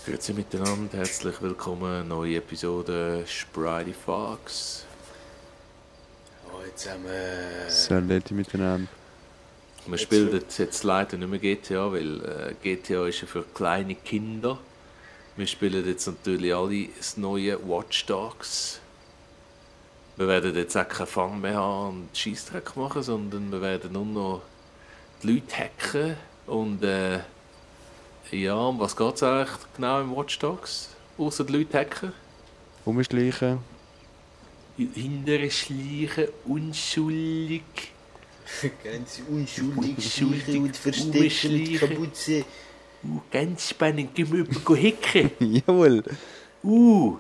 Grüezi miteinander, herzlich willkommen, neue Episode Spritey Fox. Hallo zusammen. Salut miteinander. Wir spielen jetzt leider nicht mehr GTA, weil GTA ist ja für kleine Kinder. Wir spielen jetzt natürlich alle das neue Watch Dogs. Wir werden jetzt auch keinen Fun mehr haben und Scheissdreck machen, sondern wir werden nur noch die Leute hacken und ja, um was geht es eigentlich genau im Watch Dogs? Außer die Leute hacken? Umschleichen. Hintere schleichen, unschuldig. Ganz unschuldig Unschuldig schleichen und verstecken mit rumschleichen. Kapuze. Ganz spannend, gehen wir über hacken. Jawohl. Uh,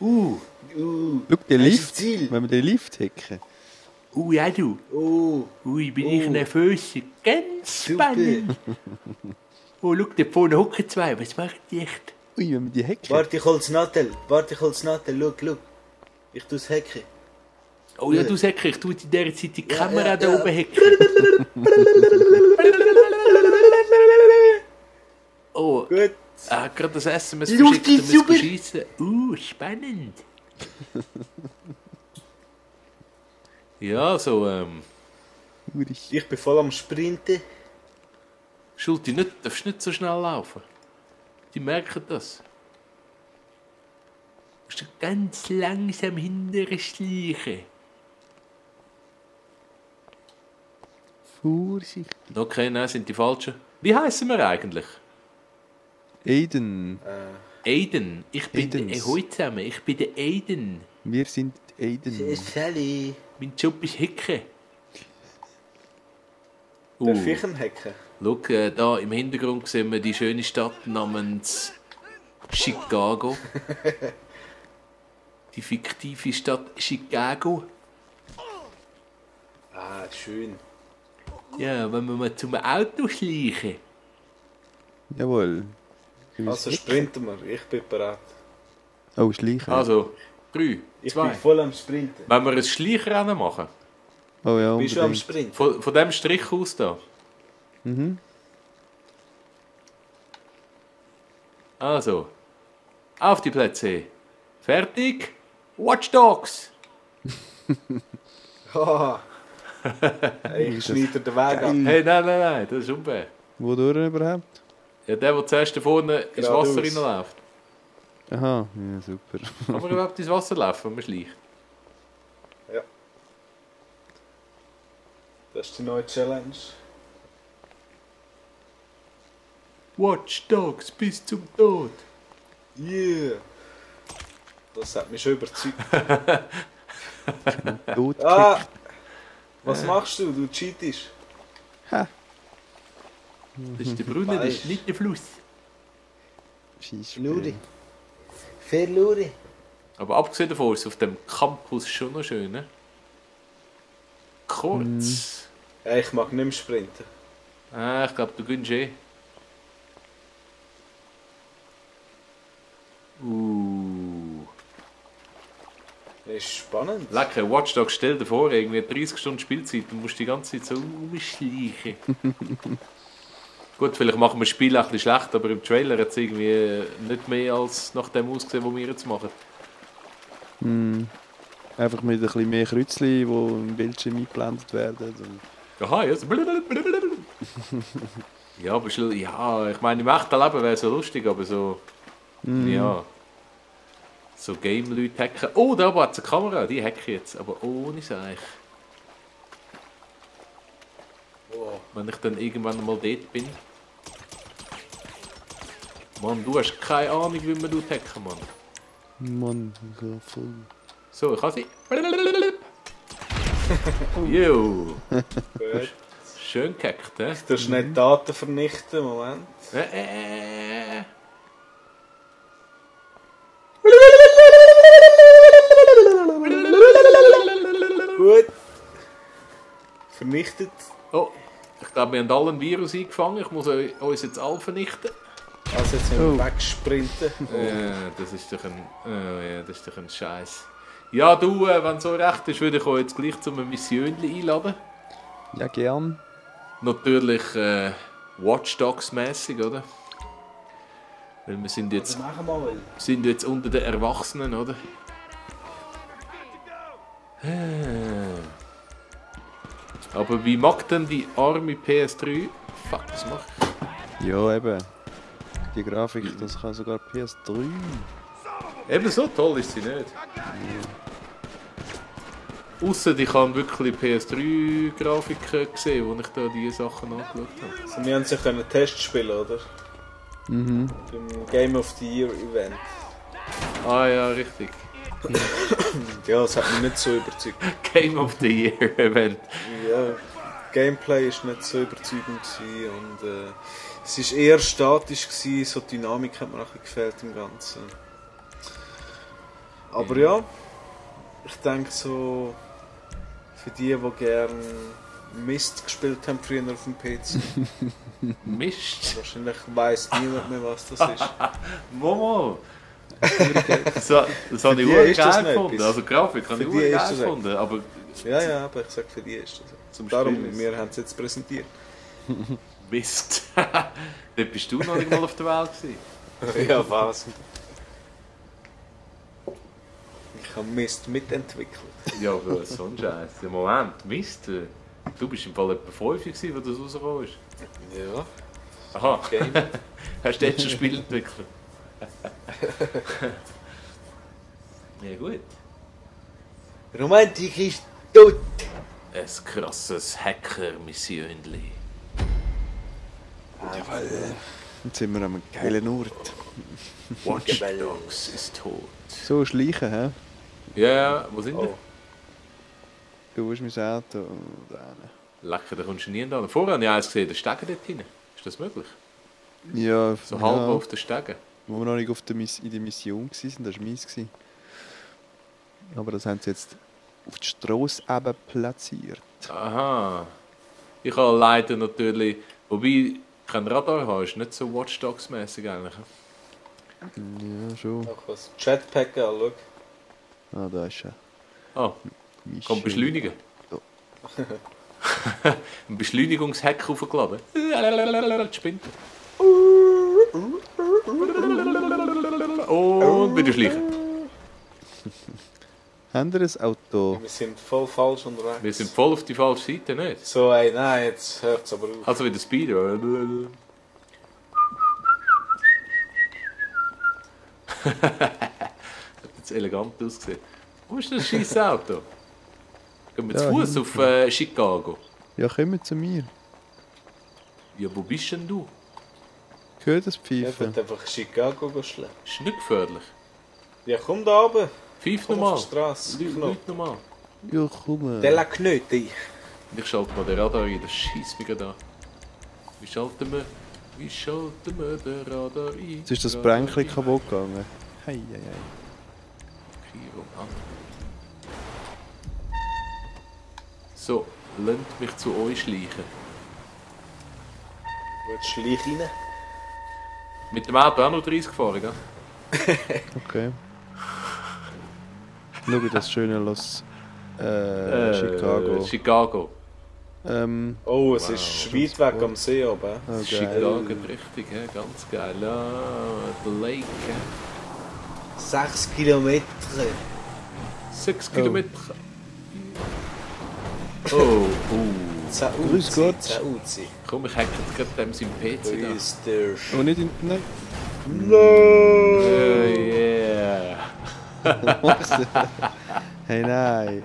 Schau, Schau, den hast du Lift. Ziel? Wenn wir den Lift hacken. ja du. Oh, Bin ich nervös. Ganz super. spannend. Oh, schau, da vorne hocken zwei. Was machen die echt? Ui, wenn wir die hacken. Warte, ich hol's Nattel. Schau. Ich tu's hacken. Oh ja, du sagst, ich tue in dieser Zeit die Kamera ja, da ja. oben hacken. Oh, Gut. gerade das SMS Die Luft verschickt, ist um super. es schiessen. Spannend. Ja, so, Ich bin voll am Sprinten. Schulti, darfst nicht so schnell laufen. Die merken das. Du musst ganz langsam hinterher schleichen. Vorsicht. Okay, nein, sind die falschen. Wie heißen wir eigentlich? Aiden. Aiden. Ich bin Aidens. der Hoi zusammen. Ich bin der Aiden. Wir sind Aiden. Sally. Mein Job ist Hacken. Darf ich ihn hacken? Schau, da im Hintergrund sehen wir die schöne Stadt namens Chicago. Die fiktive Stadt Chicago. Ah, schön. Ja, wenn wir mal zum Auto schleichen. Jawohl. Also sprinten wir. Ich bin bereit. Oh, schleichen. Also, 3, Ich 2. bin voll am Sprinten. Wenn wir ein Schleichrennen machen. Oh ja, Bist du am unbedingt. Sprinten? Von dem Strich aus da. Mhm. Also, auf die Plätze. Fertig. Watch Dogs. Haha. Ich schneide den Weg ab. Hey, nein, das ist unfair. Wodurch überhaupt? Ja, der zuerst da vorne ins Geradeaus. Wasser reinläuft. Aha, ja, super. Kann man überhaupt ins Wasser laufen, wenn man schleicht? Ja. Das ist die neue Challenge. Watch Dogs bis zum Tod. Yeah. Das hat mich schon überzeugt. Tot. Ah! Was machst du? Du cheatest. Ha. Das ist der Brunnen, das ist nicht der Fluss. Luri. Verluri. Aber abgesehen davon ist es auf dem Campus schon noch schön, ne? Kurz. Ja, ich mag nicht mehr sprinten. Ich glaube, du gönnst eh. Das ist spannend. Lecker, Watch Dogs, stell dir vor, irgendwie 30 Stunden Spielzeit, du musst die ganze Zeit so rumschleichen. Gut, vielleicht machen wir das Spiel auch ein bisschen schlecht, aber im Trailer hat es irgendwie nicht mehr als nach dem ausgesehen, was wir jetzt machen. Einfach mit ein bisschen mehr Kreuzchen, die im Bildschirm eingeblendet werden. Und Aha, ja. So ja, aber ja, ich meine, im echten Leben wäre es so lustig, aber so. Ja. So Game-Leute hacken. Oh, da hat es eine Kamera, die hacke ich jetzt, aber ohne Seich. Wow. Wenn ich dann irgendwann mal dort bin. Mann, du hast keine Ahnung, wie man hacken, Mann. Mann, so voll. So, ich habe sie. Jo, Gut. schön gehackt, hä? Du darfst nicht Daten vernichten. Moment. Gut. Vernichtet. Oh, ich glaube, wir haben alle ein Virus eingefangen. Ich muss uns jetzt alle vernichten. Also jetzt müssen wir wegsprinten. Das ist doch ein Scheiß. Ja, du, wenn es so recht ist, würde ich euch jetzt gleich zu einem Mission einladen. Ja, gern. Natürlich Watch Dogs mäßig, oder? Weil wir sind Also sind jetzt unter den Erwachsenen, oder? Aber wie mag denn die arme PS3? Fuck, was mach ich? Ja, eben. Die Grafik, das kann sogar PS3. Eben so toll ist sie nicht. Ausser ich habe wirklich PS3-Grafiken gesehen, wo ich da diese Sachen angeschaut habe. Also wir haben sich einen Test spielen, oder? Mhm. Im Game of the Year Event. Ah ja, richtig. Ja, das hat mich nicht so überzeugt. Game of the Year Event. Ja, Gameplay ist nicht so überzeugend gewesen und es war eher statisch gewesen, so die Dynamik hat mir auch gefällt im Ganzen. Aber ja, ich denke so, für die gerne Mist gespielt haben früher auf dem PC, Mist. wahrscheinlich weiss niemand mehr, was das ist. Momo. Das habe ich die auch ist das geil nicht gefunden. etwas. Also Grafik habe ich Für auch die ist geil das gefunden. Aber Ja, aber ich sage, für die ist das so. Zum Darum, Spielen ist- wir haben es jetzt präsentiert. Mist. Dort bist du noch nicht mal auf der Welt gewesen. Ja, was? Ich habe Mist mitentwickelt. Ja, aber so ein Scheiß. Ja, Moment, Mist. Du bist im Fall etwa 5 gewesen, wo das rausgekommen ist. Ja, Aha. Game. Hast du jetzt schon ein Spiel entwickelt? Ja gut. Romantik ist tot. Ein krasses Hacker-Missionli. Jetzt sind wir an einem geilen Ort. Watch Dogs ist tot. So schleichen, hä? Ja, wo sind Oh. wir? Du hast mein Auto. Da Lecker, da kommst du nie hin. Vorher habe ich eins gesehen, der Stege dort hinten. Ist das möglich? ja, So ja, halb auf der Stege. wo wir noch nicht auf der in der Mission waren, das war meins. Aber das haben sie jetzt auf die Strasse eben platziert. Aha. Ich habe leider natürlich, wobei ich kein Radar habe, ist nicht so Watch Dogs-mäßig eigentlich. Ja, schon. Auch was Jetpack an, schau. Ah, da ist er. Ah, komm beschleunigen. Ein Beschleunigungshack aufgeladen. Die Spinnt. Und wieder schleichen. Haben wir ein Auto? Wir sind voll falsch unterwegs. Wir sind voll auf die falsche Seite, nicht? So, ey, nein, jetzt hört es aber auf. Also wieder Speeder. Hat jetzt elegant ausgesehen. Wo ist das scheiß Auto? Gehen wir zu Ja, Fuß auf Chicago? Ja, kommen zu mir. Ja, wo bist denn du? Gehört das Ich Pfeifen? würde einfach Chicago schleppen. Ist nicht gefährlich. Ja, komm da runter. Pfeif Komm nochmal. auf die Straße. Leute nochmal. Ja, komm. Della Knöte. Ich schalte mal den Radar ein, das schießt mich gerade an. Wie schalten wir den Radar ein? Jetzt ist das Bränkchen kaputt gegangen. Hei, hei, hei. Kiro an. So, lasst mich zu euch schleichen. Willst du Schleich rein? Mit dem Auto auch noch 30 gefahren, gell? Okay. Schau das schöne Chicago. Chicago. Oh, es Wow, ist weit weg am See oben. Oh, Chicago, geil. richtig, he? Ganz geil. Ja, der Lake. 6 Kilometer. 6 Kilometer. Oh, Grüß Gott. Zauzi. komm, ich hacke jetzt gerade dem seinen PC da. Grüß dir. Aber nicht in... Nein. Oh yeah. Hey, nein.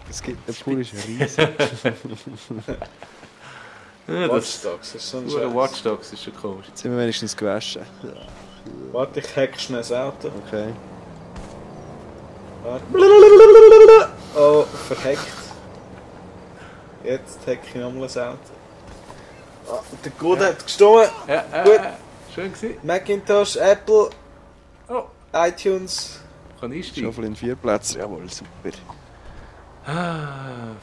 Es gibt... Der Pool ist riesig. Ja, Watch das Dogs, das ist so ein Hure Scheiß. Watch Dogs ist schon komisch. Jetzt sind wir wenigstens gewaschen. Warte, ich hack schnell das Auto. Okay. Warte. Oh, verhackt. Jetzt hack ich nochmal das Auto. Ah, der Code hat gestimmt. Ja, Gut. Schön gewesen. Macintosh, Apple, Oh, iTunes. kann einsteigen. Schaufel in 4 Plätze. Jawohl, super.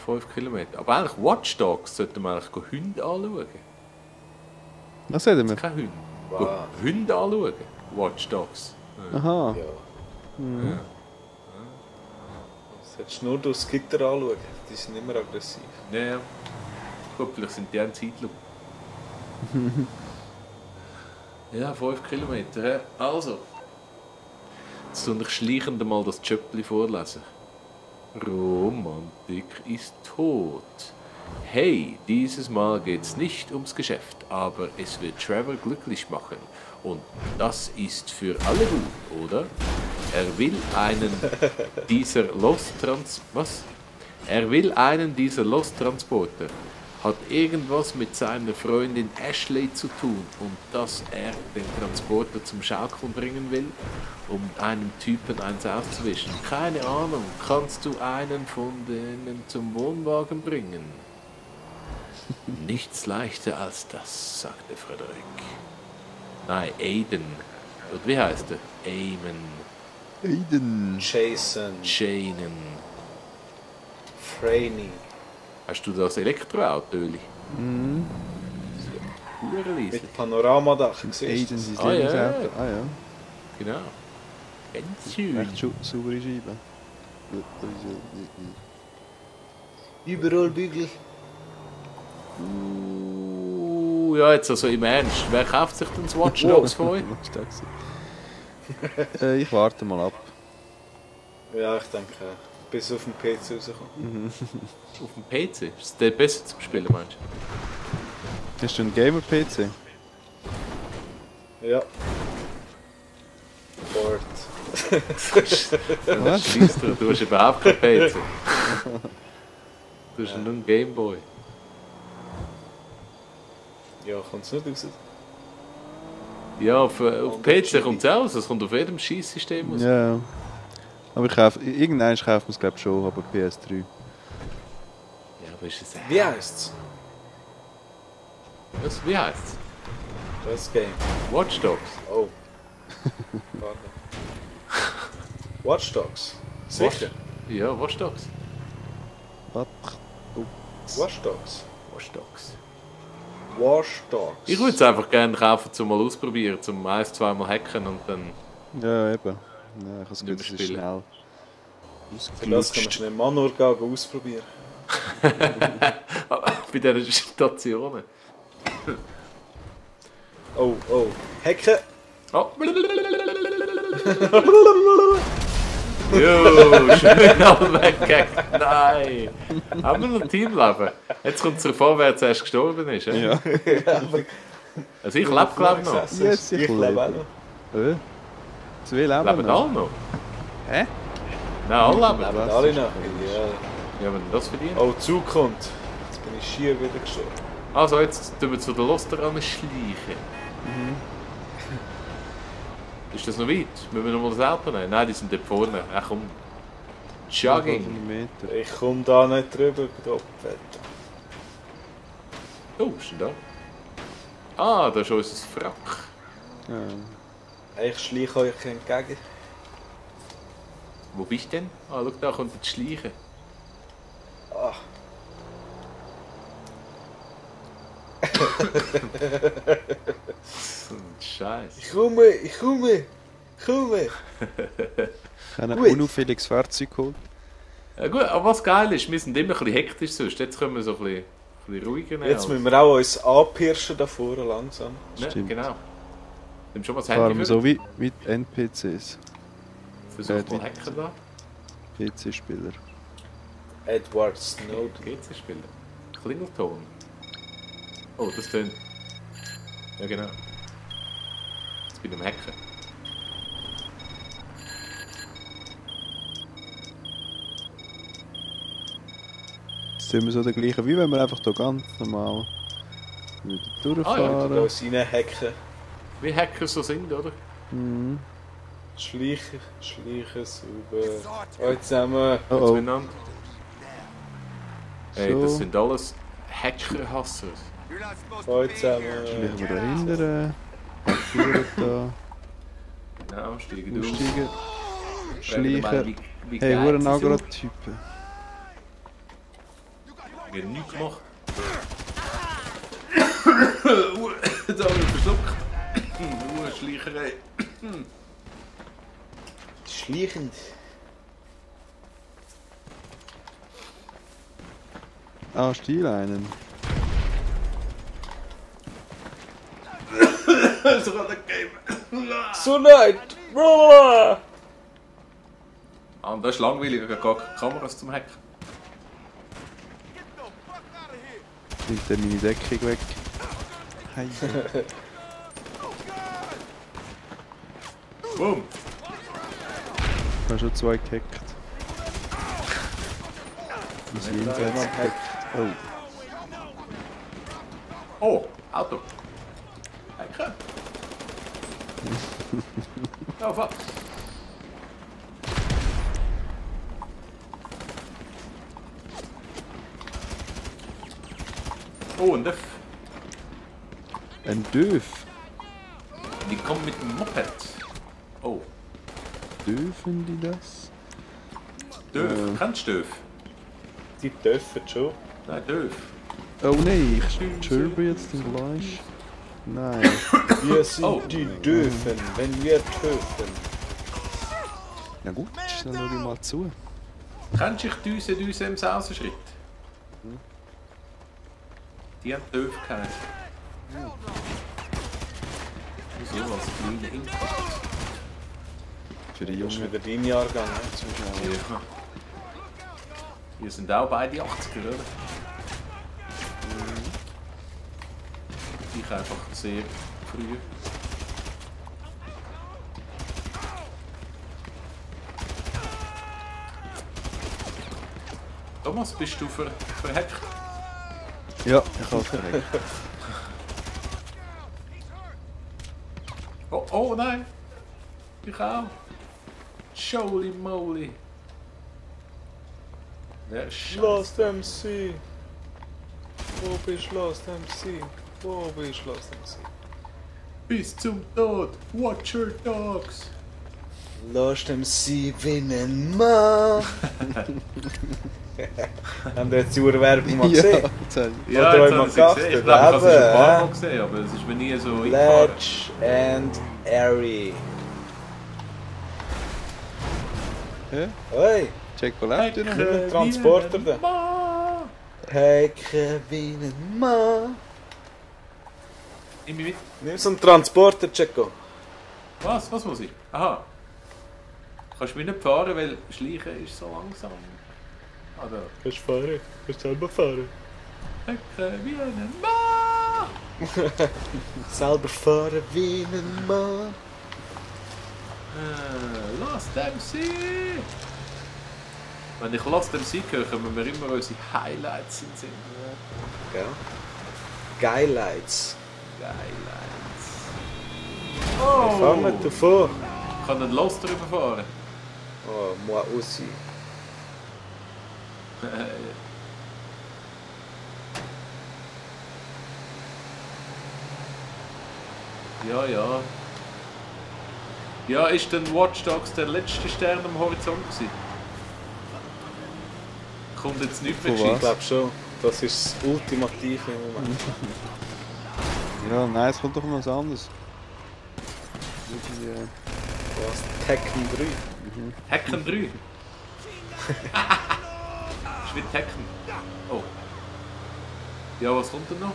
5 Kilometer. Aber eigentlich Watch Dogs sollten wir eigentlich Hunde anschauen. Was sagen wir? Kein Hunde. Wow. Hunde anschauen. Watch Dogs. Aha. Ja. Das hättest du nur durchs Gitter anschauen. Die sind immer aggressiv. Ja, ja. Gut, vielleicht sind die auch in Zeitlupe. Ja, 5 Kilometer. Hä? Also. Jetzt tue ich schleichend mal das Tschöppli vorlesen. Romantik ist tot. Hey, dieses Mal geht's nicht ums Geschäft, aber es wird Trevor glücklich machen. Und das ist für alle gut, oder? Er will einen dieser Er will einen dieser Lost-Transporter. Hat irgendwas mit seiner Freundin Ashley zu tun und dass er den Transporter zum Schaukeln bringen will, um einem Typen eins auszuwischen. Keine Ahnung, kannst du einen von denen zum Wohnwagen bringen? Nichts leichter als das, sagte Frederik. Nein, Aiden. Und wie heißt er? Eamon. Aiden. Jason. Janen. Franny. Hast du das Elektroauto, Öli? Mhm. Hurenleise. Mit Panoramadach. Aiden Siehst du? sein Ah, ja. Lebensauto. Ah ja. Genau. Ganz schön. Recht saubere Scheibe. Überall Bügel. Ja, jetzt also im Ernst. Wer kauft sich denn das Watch Dogs von euch? Was war das? Ich warte mal ab. Ja, ich denke, bis auf den PC rauskommt. Auf dem PC? Ist der besser zum Spielen, meinst du? Hast du einen Gamer-PC? Ja. Fort. Was? Scheisse, du hast überhaupt keinen PC. Du hast nur einen Gameboy. Ja, kommt es nicht raus. Ja, auf PC kommt es aus. Es kommt auf jedem Scheisssystem aus. Ja. Aber irgendwann kauft man es glaube ich schon, aber PS3. Ja, aber ist es... Wie heisst Was, wie heisst es? das Game? Watch Dogs. Oh. Pardon. Watch Dogs. Sicher. Ja, Watch Dogs. Was? Watch Dogs. Watch Dogs. Watch Dogs. Ich würde es einfach gerne kaufen, zum mal ausprobieren, zum 1-2 Mal hacken und dann... Ja, eben. Ja, ich habe es Nicht mehr gut, es ist spielen. schnell. Für das kann man schnell Manor gehen ausprobieren. Bei diesen Stationen. Oh, oh. Hacken! Oh. Jo, schön alle weggehackt. Nein. Haben wir noch ein Teamleben? Jetzt kommt es davor, wer zuerst gestorben ist. Ja. Also ich lebe glaube ich noch. Yes, ich ich lebe auch lebe. noch. 2 Leben Leben noch. alle noch? Hä? Nein, alle leben. Leben Was? alle noch. Ja. Ja, wenn das verdient. Oh, Zug kommt. Jetzt bin ich schier wieder gestorben. Also jetzt tun wir zu der Loster an schleichen. Ist das noch weit? Müssen wir noch mal das Auto nehmen? Nein, die sind dort vorne. Ach komm. Jogging. Meter. Ich komme da nicht drüber, Doppelt. Oh, was ist denn da? Ah, da ist unser Frack. Ja. Ich schleiche euch entgegen. Wo bist du denn? Ah, schau, da kommt das Schleichen. Ah. So ein Scheiß. Ich komme. Ich habe ein Gut. unauffälliges Fahrzeug geholt. Ja gut, aber was geil ist, wir sind immer ein bisschen hektisch sonst. Jetzt können wir so ein bisschen ruhiger nehmen. Jetzt müssen wir auch uns anpirschen da vorne langsam. Ja, Stimmt. genau. Nimm schon mal das Fahren Handy wir für so wie die NPCs. Versuch mal hacken da. PC-Spieler. Edward Snowden. GC-Spieler. Klingelton. Oh, das tönt. Ja genau. Jetzt bin ich am Hacken. Jetzt sind wir so der gleiche, wie wenn wir einfach hier ganz normal wieder Wir durchfahren. uns reinhacken. Wie Hacker so sind, oder? Mhm. Schleichen, sauber. Alle zusammen. Oh oh. Miteinander. Hey, So. das sind alles Hacker-Hasser. Alle zusammen. Schleichen wir dahinter. Parkieren da. Genau, steigen durch. Aussteigen. Fragen mal, Schleichen. wie Hey, geil wo ein sie sind. Agro-Typen. Ich habe nichts gemacht. Jetzt haben wir verschluckt. Schleicherei. Schleichend. Ah, Stieleinen. Das ist gerade ein Game. So leid! Ah, und das ist langweilig, ich habe gar keine Kameras zum Hacken. Nimmt er meine Deckung weg. Hey. Boom! Ich habe schon 2 gehackt. Die sind jenseits gehackt. Oh. Oh, Auto! Hacken! Ja, fuck! Oh, ein Döff! Ein Döf. Die kommen mit dem Moped. Oh, Dürfen die das? Döf. Kennst du Döf? Die dürfen schon. Nein, Döf. Oh nein, ich chirpe jetzt den gleich. Nein. Wir sind Oh. die Dürfen, wenn wir dürfen. Na gut, dann schau ich mal zu. Kennst du Düse im Sausenschritt? Die haben Döf geheißen. So, als kleine Impact. Für die Das ist Jungen. wieder dein Jahrgang, ne? Ja. Wir sind auch beide 80er, oder? Ich einfach sehr früh. Thomas, bist du verhackt? Ja, ich habe es verreckt. Oh nein! Ich auch! Holy moly! Wer ist Lost MC! Wo bist Lost MC? Wo bist Lost MC? bis zum Tod! Watcher Dogs! Lost MC winnen mal! Haben wir jetzt die Werbung mal gesehen? Ja, das habe ich. Ja, Oder jetzt einmal habe ich sie gesehen. Ich glaube, ich habe sie schon ein paar Mal gesehen, aber es ist mir nie so eingefahren. Ledge and Airy. Ja, Hey, check mal auf, noch. Transporter da. Heike winnen mal! Nimm mich mit. Nimm so einen Transporter, Checo. Was? Was muss ich? Aha. Kannst du mich nicht fahren, weil Schleichen ist so langsam. Oder? Kannst du fahren? Kannst du selber fahren? Hecke wie einen Mann! Selber fahren winnen mal! Lost MC! Wenn ich Lost MC höre, kommen mir immer unsere Highlights in den Sinn. Gell? Geilights. Highlights. Fahr nicht davor. Ich kann einen Lost drüber fahren. Oh, moi aussi. Ja, ja. Ja, ist denn Watch Dogs der letzte Stern am Horizont gewesen? Kommt jetzt nicht mehr Von Ich was? glaube schon. Das ist das Ultimative im Moment. Ja, nein, es kommt doch noch was anderes. Irgendwie, Was? Tekken 3. Hacken 3. Ist wie Hacken. Oh. Ja, was kommt denn noch?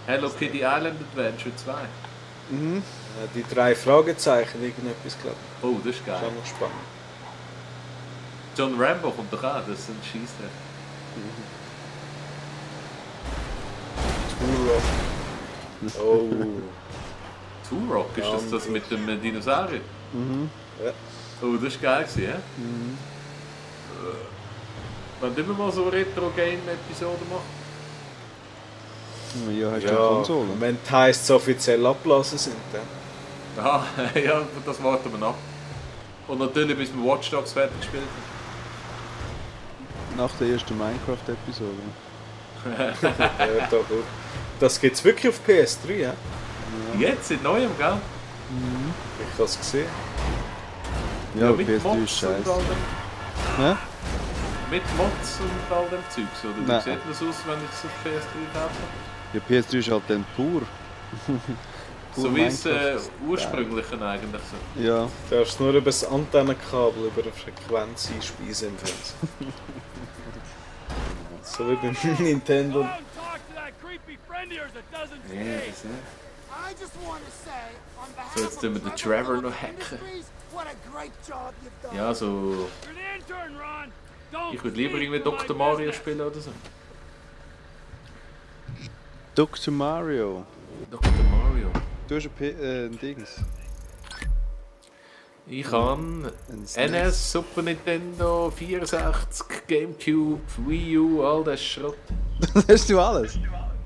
Hello Kitty Island Adventure 2. Die 3 Fragezeichen, irgendetwas, glaube ich. Oh, das ist Ist geil. auch noch spannend. John Rambo kommt doch an, das ist ein Scheissdreck. Turok. Oh. Turok, ist das das mit dem Dinosaurier? Ja. Oh, das war geil, hä? Wenn du immer mal so Retro-Game-Episoden machst. ja, hast du eine Ja, Konsole? wenn die Heists offiziell abgelassen sind, dann. Aha, ja, das warten wir ab. Und natürlich bis wir Watch Dogs fertig gespielt haben. Nach der ersten Minecraft-Episode. Ja, doch, gut. Das gibt's wirklich auf PS3, ja? Jetzt, in neuem, gell? Ich habe es gesehen. Ja, mit PS3 ist Mods und scheiße. all dem, Ja? mit Mods und all dem Zeugs, oder? Nein. Wie sieht das aus, wenn ich es auf PS3 kaufe? Ja, PS3 ist halt dann pur. So wie es Minecraft. ursprüngliche eigentlich so. Ja, Du darfst nur über das Antennenkabel über eine Frequenz einspeisen im Fernsehen. So wie beim Nintendo. Ja, das ist So, jetzt tun wir den Trevor noch hacken. Ja, so... Ich würde lieber irgendwie Dr. Mario spielen oder so. Dr. Mario. Dr. Mario. Du hast ein Dings. Ich habe NS, Super Nintendo, 64, Gamecube, Wii U, all das Schrott. Hast du alles?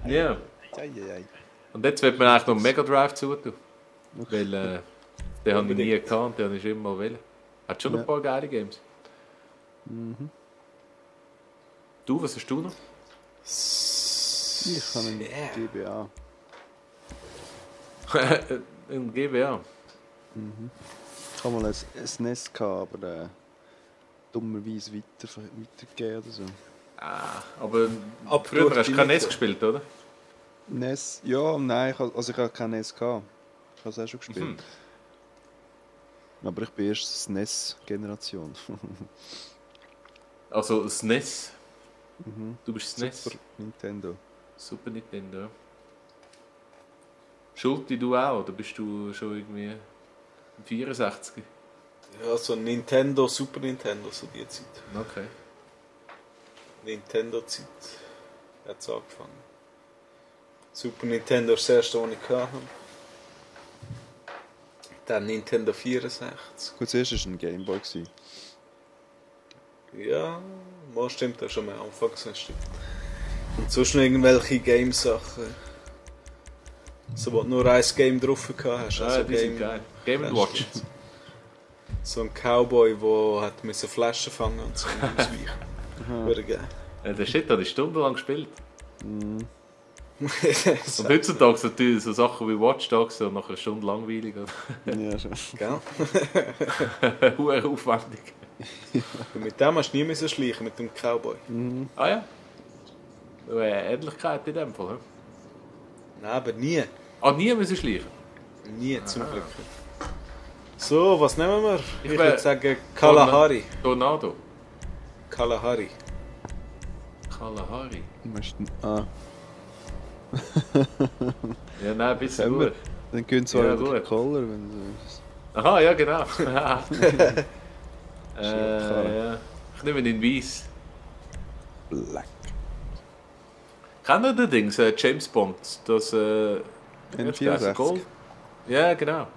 Ja. Eieiei. Und jetzt wird man eigentlich noch einen Mega Drive zutun. Weil den habe ich nie gekannt, den habe ich immer wollen. Hat schon ein paar geile Games. Mhm. Du, was hast du noch? Ich habe einen GBA. Ein GBA. Mhm. Ich habe mal ein SNES gehabt, aber dummerweise weitergegeben oder so. Ah, aber früher hast du kein NES gespielt, oder? NES? Ja, nein, ich habe kein NES gehabt. Ich habe es auch schon gespielt. Mhm. Aber ich bin erst SNES-Generation. Also SNES. Mhm. Du bist SNES. Super Nintendo. Super Nintendo. Schulti, du auch? Oder bist du schon irgendwie im 64? Ja, so Nintendo, Super Nintendo, so die Zeit. Okay. Nintendo-Zeit hat es angefangen. Super Nintendo ist das erste, was ich hatte. Dann Nintendo 64. Gut, zuerst war es ein Gameboy. Ja, mal stimmt, das schon am Anfang stimmt. Und sonst noch irgendwelche Game-Sachen. So, wo du nur ein Game drauf hast. Ah, Also die sind geil. Game & Watch. So ein Cowboy, der Flaschen fangen und so ausweichen. Würde geil. Der Shit hat ich stundenlang gespielt. Mhm. Und heutzutage natürlich so Sachen wie Watch Dogs so nach einer Stunde langweilig. Ja, schon. Gell? Huere aufwendig. Und mit dem hast du nie mehr so schleichen, mit dem Cowboy. Mhm. Ah ja. Ähnlichkeit in dem Fall. He? Nein, aber nie. Ah, nie müssen schleichen? Nie, zum Glück. So, was nehmen wir? Ich Ich würde sagen Kalahari. Tornado. Kalahari. Kalahari. Ah, Ja, nein, ein bisschen haben wir. gut. Dann gehen zwar Ja, wieder gut. Collar, wenn du... Aha, ja genau. Karre. Ja. Ich nehme den Weiss. Black. Kennt ihr den Dings, James Bond? Das N64. Gold? Ja, genau.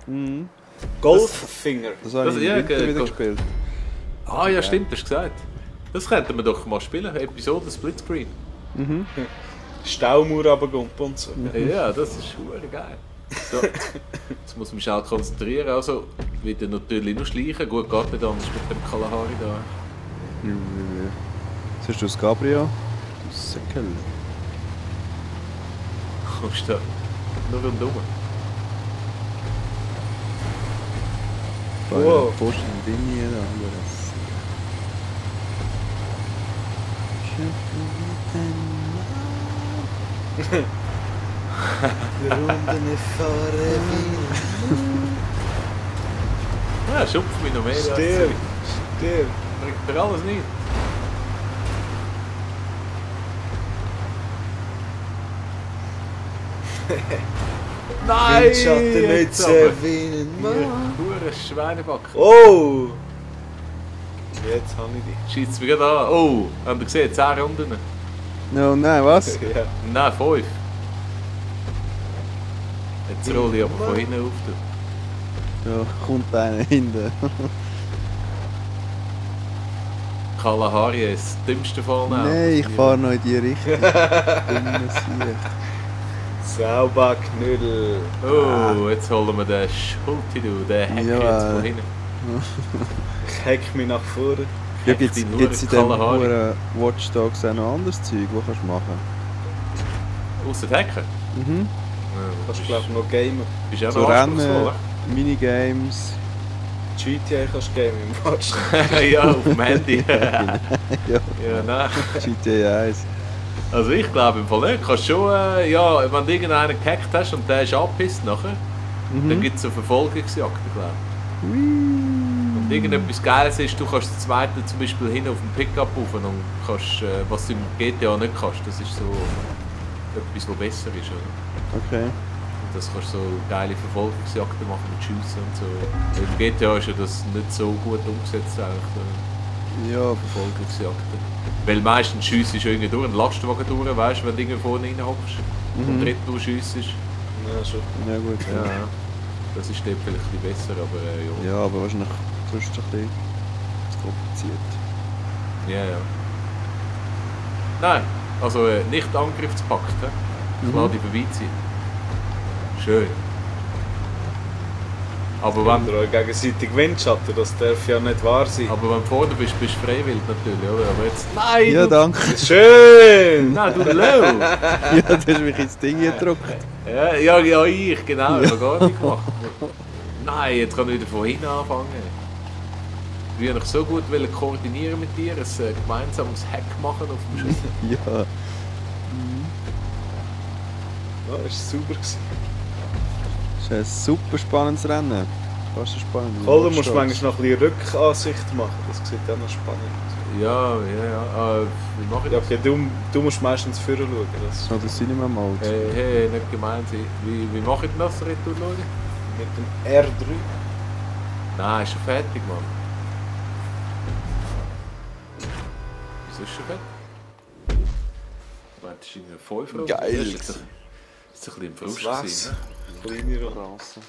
Mhm. Goldfinger. Das habe Das- ich ja, im Winter wieder Go- gespielt. Ah ja, stimmt, hast du gesagt. Das könnten wir doch mal spielen, Episode Splitscreen. Mhm. Staumauer runtergumpen und so. Ja, das ist verdammt geil. So, jetzt muss man mich auch konzentrieren, also wieder natürlich nur schleichen, gut geht nicht anders mit dem Kalahari da. Jetzt hast du das Gabriel. Du Säckel. Kommst du da nur rundum. Wow. Post in Linie da. Runde fare Ja, schupf mich noch mehr. Stimmt, stimmt. Bringt dir alles nicht. Nein! Windschatten nicht jetzt aber. servieren, Ihr Mann. hure Schweinebacken. Oh! Jetzt habe ich Schießt es mir gerade an. Oh, habt ihr gesehen? 10 Runden. No, nein, was? dich. Ja. Nein, 5. Jetzt rolle ich aber von hinten auf. Du. Ja, kommt einer hinten. Kalahari ist das dümmste Fall. Nein, ich fahre noch in die Richtung. Dummer Sieg. Sauberknüdel. Oh, jetzt holen wir den Schulti, du. Der Hack Ja. jetzt von hinten. Ich hack mich nach vorne. Ja, gibt's die in dem Kalahari. Huren Watch Dogs auch noch anderes Zeug, was kannst du machen? Ausser Hacken? Mhm. Kannst du glaube ich noch gamen. Bist du auch So noch Rennen, anspruchsvoll, Minigames. GTA kannst du gamen im Watch. he? Ja, auf dem Handy. Ja, Ja, nein. GTA 1. Also ich glaube im Fall nicht. Kannst schon, ja, wenn du irgendeinen gehackt hast und der ist abgepisst nachher, dann gibt es eine Verfolgungsjagd, glaube ich. Und irgendetwas Geiles ist, du kannst den zweiten zum Beispiel hin auf dem Pickup rauf und kannst, was du im GTA nicht kannst, das ist so etwas, was besser ist. Oder? Okay. das kannst du so geile Verfolgungsjagden machen mit Schiessen und so. Im GTA ist ja das nicht so gut umgesetzt eigentlich. Ja, Verfolgungsjagden. Weil meistens schiessest du irgendwie durch einen Lastwagen durch, weißt du, wenn du irgendwie vorne reinhockst und drin durchschiessest. Ja, schon. ja gut. Ja, das ist dort vielleicht ein bisschen besser, aber ja. Ja, aber wahrscheinlich sonst ein bisschen zu kompliziert. Ja. Nein, also nicht Angriffspakt, ich lade die vorbeiziehen. Schön. Aber wenn, Oder euch gegenseitig Windschatten, das darf ja nicht wahr sein. aber wenn du vorne bist, bist du freiwillig natürlich, oder? Aber jetzt... Nein! Ja, du, danke. Schön! Nein, du Low! Ja, du hast mich ins Ding gedrückt. Ja, ich, genau, ich habe gar nicht gemacht. Nein, jetzt kann ich wieder von hinten anfangen. Ich will so gut koordinieren mit dir, ein gemeinsames Hack machen auf dem Schiff. Ja. Ja, das war super. Das ist ein super spannendes Rennen. Fast so spannend. wie Kohle Watch musst du Dogs. manchmal noch ein bisschen Rückansicht machen, das sieht auch noch spannend aus. Ja. Wie mache ich Ja, das? okay, du musst meistens vorher schauen. Das So, das Cinema Mode. Hey, nicht gemeint sein. Wie mache ich das, Retour schauen? mit dem R3. Nein, ist schon fertig, Mann. Wieso ist schon fertig? Ich meine, das ist irgendwie 5 Geil. Das ist ein bisschen im Frust Was? gewesen, Kleine Runde. Rasse. ne?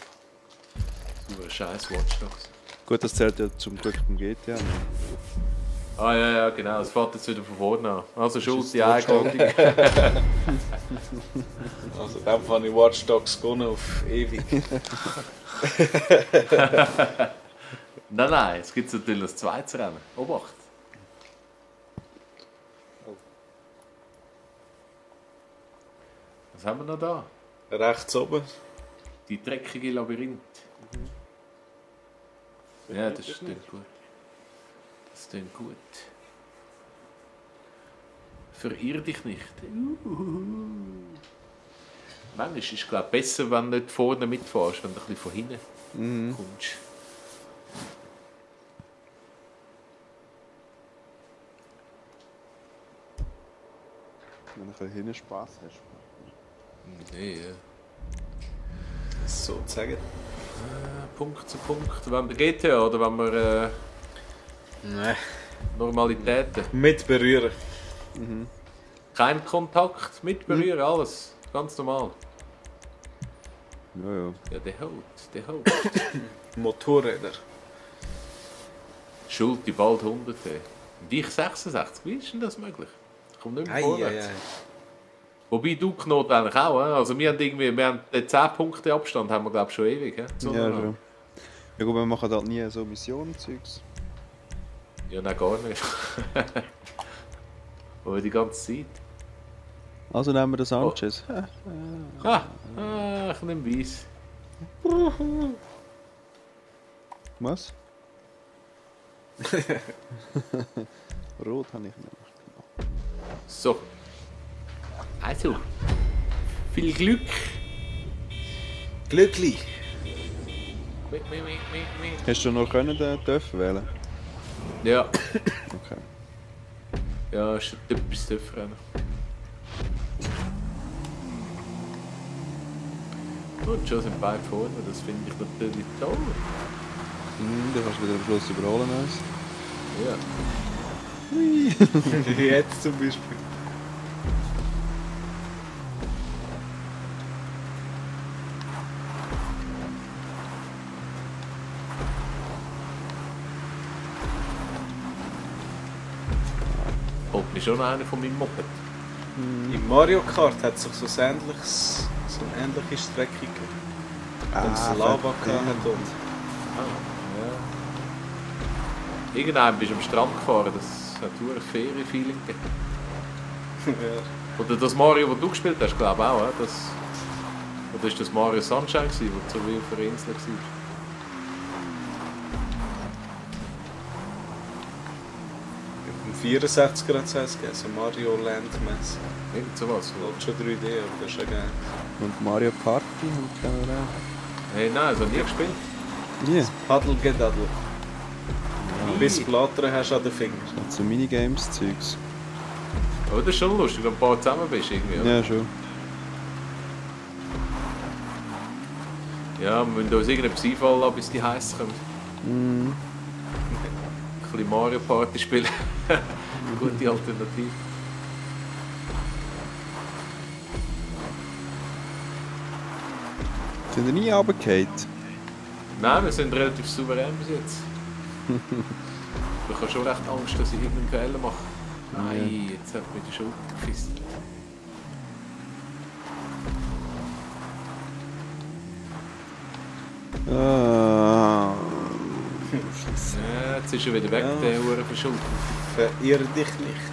Über scheiß Watch Dogs. Gut, das zählt ja zum Glück beim GTA. Ne? Ah ja, genau. Es fährt jetzt wieder von vorne an. Also schuld ist die Watch Eigenhandlung. Also in dem Fall habe ich Watch Dogs gewonnen auf ewig. Nein, es gibt natürlich das zweite Rennen. Obacht. Was haben wir noch da? Rechts oben. Die dreckige Labyrinth. Ja, das klingt gut. Das klingt gut. Verirr dich nicht. Manchmal ist es, glaube ich, besser, wenn du nicht vorne mitfährst, wenn du ein bisschen von hinten kommst. Wenn du ein bisschen hinten Spass hast. Nee, ja. Sozusagen. Punkt zu Punkt. Wenn wir GTA oder wenn wir Nein. Normalitäten. Mit berühren. Kein Kontakt, mit berühren, alles. Ganz normal. Ja, ja. Ja, der haut. Motorräder. Schuld, die bald 100. Und ich 66. Wie ist denn das möglich? Ich komme nicht mehr vorwärts. Wobei du Knoten eigentlich auch. Also wir haben den 10 Punkte Abstand haben wir glaube ich schon ewig. Ja, schon. Ja gut, wir machen halt nie so Missionen-Zeugs. Ja, nein, gar nicht. Aber die ganze Zeit. Also nehmen wir den Sanchez. Ich nehme Weiss. Was? Rot habe ich nämlich. So. Also. Viel Glück. Glückli. Hast du noch können dürfen wählen? Ja. Okay. Ja, ist ein typisches Töpfrennen. Und schon sind beide vorne, das finde ich natürlich toll. Du kannst wieder am Schluss überholen uns. Ja. Jetzt zum Beispiel. Holt mich schon noch einer von meinem Moped. Im Mario Kart hat es doch so eine ähnliche Strecke gegeben. Und es Lava gehabt und... Ja. Irgendwann bist du am Strand gefahren, das hat ein Ferien-Feeling gegeben. ja. Oder das Mario, das du gespielt hast, glaube ich auch. Das, oder ist das Mario Sunshine, das so wie auf der Insel war? Im 64er hat es gegeben, so Mario Land Mess. Irgend sowas. Läuft schon 3D, aber das ist ja geil. Und Mario Party haben wir auch. Hey, nein, das habe ich nie gespielt. Ja. Paddelgedaddel. Bis du Blattern hast an den Fingern. So Minigames-Zeugs. Aber das ist schon lustig, wenn du ein paar zusammen bist irgendwie. Oder? Ja, schon. Ja, wir müssen uns irgendetwas einfallen lassen, bis die heiß kommen. Mhm. Ein bisschen Mario Party spielen. Gute Alternative. Sind ihr nie runtergefallen? Nein, wir sind relativ souverän bis jetzt. Ich habe schon recht Angst, dass ich irgendeinen Fehler mache. Nein, jetzt hat mich die Schulter gefisselt. Ah. Ja, jetzt ist er wieder weg, Ja. der Hure verschuldet. Verirr dich nicht.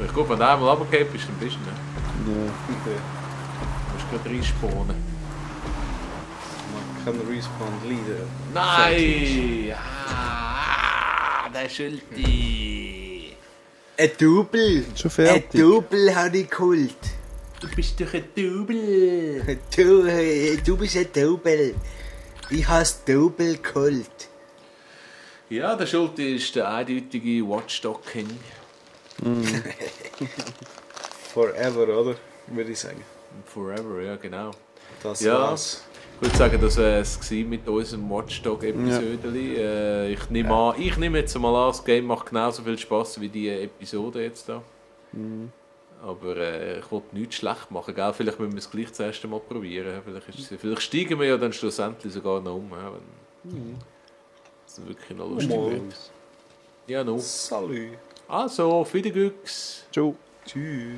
Ich glaube, wenn du einmal runtergefallen bist, dann bist du nicht. Ja. Du musst gerade reinspawnen. Man kann Respawn leader. Nein! Ah, der Schulti! Ein Double! Schon fertig. Double habe ich geholt. Du bist doch ein Double! Du bist ein Double. Ich habe das Double geholt. Ja, der Schulti ist der eindeutige Watchdog King. Forever, oder? Würde ich sagen. Forever, ja genau. Das Ja. war's. Ich würde sagen, das wäre es mit unserem Watchdog-Episode. Ich nehme jetzt mal an, das Game macht genauso viel Spass wie die Episode jetzt da. Aber ich wollte nichts schlecht machen, gell? Vielleicht müssen wir es gleich das erste Mal probieren. Vielleicht steigen wir ja dann schlussendlich sogar noch um. Ja, wenn es wirklich noch lustig Mal. wird. Ja, noch. Salut. Also, auf Wiedergüchs. Ciao. Tschüss.